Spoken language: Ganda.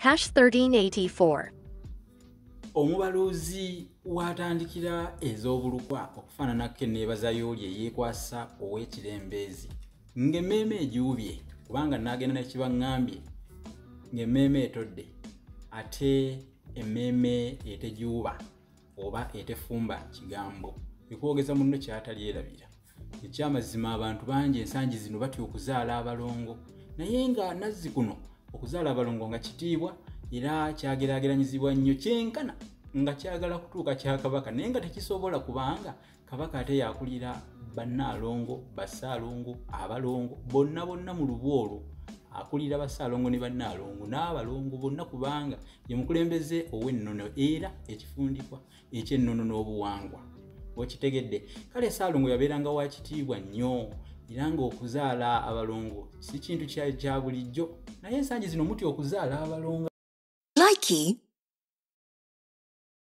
Hash 1384. Omubaluuzi w'atandikira ez'obulukwa okufaananako enneebaza y'oli eyeekwasa ow'ekirembeezi ng'emmeeme ejuubye, kubanga naagenda nekibaŋŋambye ng'emmeeme etodde, ate emmeeme etejuuba oba etefumba kigambo ekwogeza munno kyatalyerabira. Ekyamazima abantu bangi ensangi zino batya okuzaala abalongo, naye nga nazzi kuno okuzaala abalongo nga kitiibwa era kyageraageranyizibwa nnyo, kyenkana nga kyagala kutuuka kya kabaka naye nga tekisobola, kubanga kabaka ate yakulira bannaalongo, bassaalongo, abalongo bonna bonna mu lubu olwo, akulira bassaalongo ne bannaalongo n'abalongo bonna, kubanga ye mukulembeze ow'ennono era ekifundikwa eky'ennono n'obuwangwa. Okitegedde? Kale Ssaalongo yabeeranga wa kitiibwa nnyo, era ng'okuzaala abalongo si kintu kya bulijjo, naye ensangi zino mutya okuzaala abalongo. Likey.